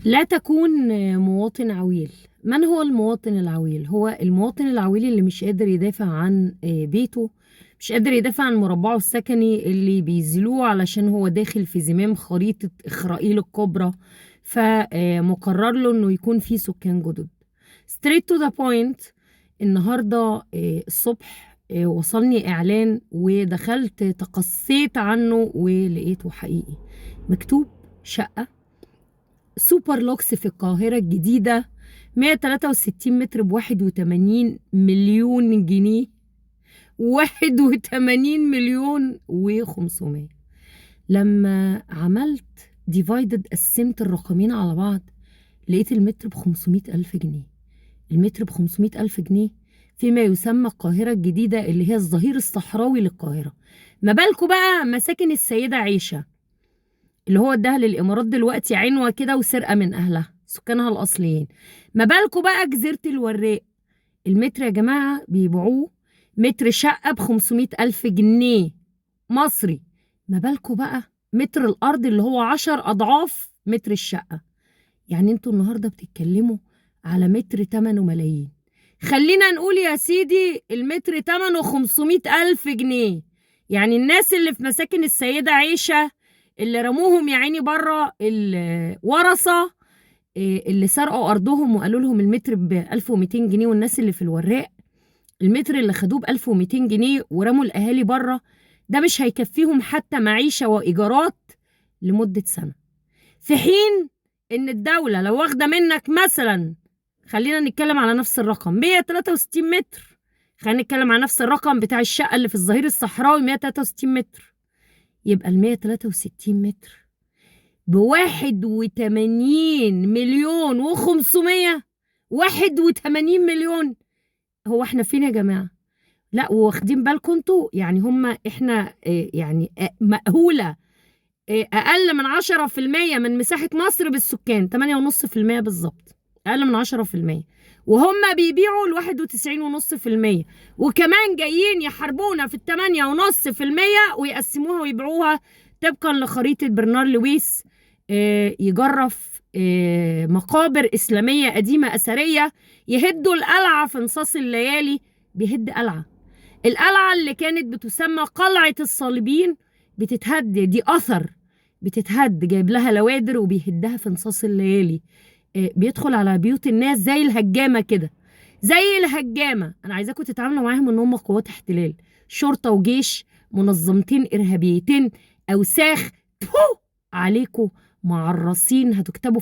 لا تكون مواطن عويل. من هو المواطن العويل؟ هو المواطن العويل اللي مش قادر يدافع عن بيته، مش قادر يدافع عن مربعه السكني اللي بيزلوه علشان هو داخل في زمام خريطة إخرائيل الكبرى، فمقرر له انه يكون في سكان جدد. straight to the point. النهارده الصبح وصلني اعلان ودخلت تقصيت عنه ولقيته حقيقي، مكتوب شقة super lux في القاهرة الجديدة 163 متر ب81 مليون جنيه، 81 مليون و500. لما عملت divided، قسمت الرقمين على بعض، لقيت المتر ب500 ألف جنيه. المتر ب500 ألف جنيه فيما يسمى القاهرة الجديدة اللي هي الظهير الصحراوي للقاهرة. ما بالكوا بقى مساكن السيدة عيشة اللي هو اداها للإمارات دلوقتي عنوة كده وسرقة من أهلها سكانها الأصليين. ما بالكوا بقى جزيرة الوراق. المتر يا جماعة بيبيعوه متر شقة ب500 ألف جنيه مصري، ما بالكوا بقى متر الأرض اللي هو 10 أضعاف متر الشقة. يعني انتوا النهاردة بتتكلموا على متر تمنه ملايين. خلينا نقول يا سيدي المتر تمنه 500 ألف جنيه. يعني الناس اللي في مساكن السيدة عيشة اللي رموهم يا عيني بره، الورثة اللي سرقوا أرضهم وقالوا لهم المتر ب 1200 جنيه، والناس اللي في الوراق المتر اللي خدوه ب 1200 جنيه ورموا الأهالي بره، ده مش هيكفيهم حتى معيشة وإيجارات لمدة سنة. في حين إن الدولة لو واخدة منك مثلا، خلينا نتكلم على نفس الرقم 163 متر، خلينا نتكلم على نفس الرقم بتاع الشقة اللي في الظهير الصحراوي 163 متر، يبقى ال 163 متر ب81 مليون و500، 81 مليون. هو احنا فين يا جماعة؟ لا واخدين بالكم انتوا؟ يعني هما احنا يعني مأهولة أقل من 10% من مساحة مصر بالسكان، 8.5% بالظبط، أقل من 10%، وهم بيبيعوا ال91.5%، وكمان جايين يحاربونا في ال8.5% ويقسموها ويبيعوها طبقا لخريطة برنار لويس. يجرف مقابر إسلامية قديمة أثرية، يهدوا القلعة في نصاص الليالي. بيهد قلعة، القلعة اللي كانت بتسمى قلعة الصليبيين بتتهد، دي أثر بتتهد، جايب لها لوادر وبيهدها في نصاص الليالي. بيدخل على بيوت الناس زي الهجامة كده، زي الهجامة. أنا عايزاكم تتعاملوا معاهم إن هم قوات احتلال، شرطة وجيش، منظمتين إرهابيتين، أوساخ. تفو عليكم، معرصين، هتكتبوا.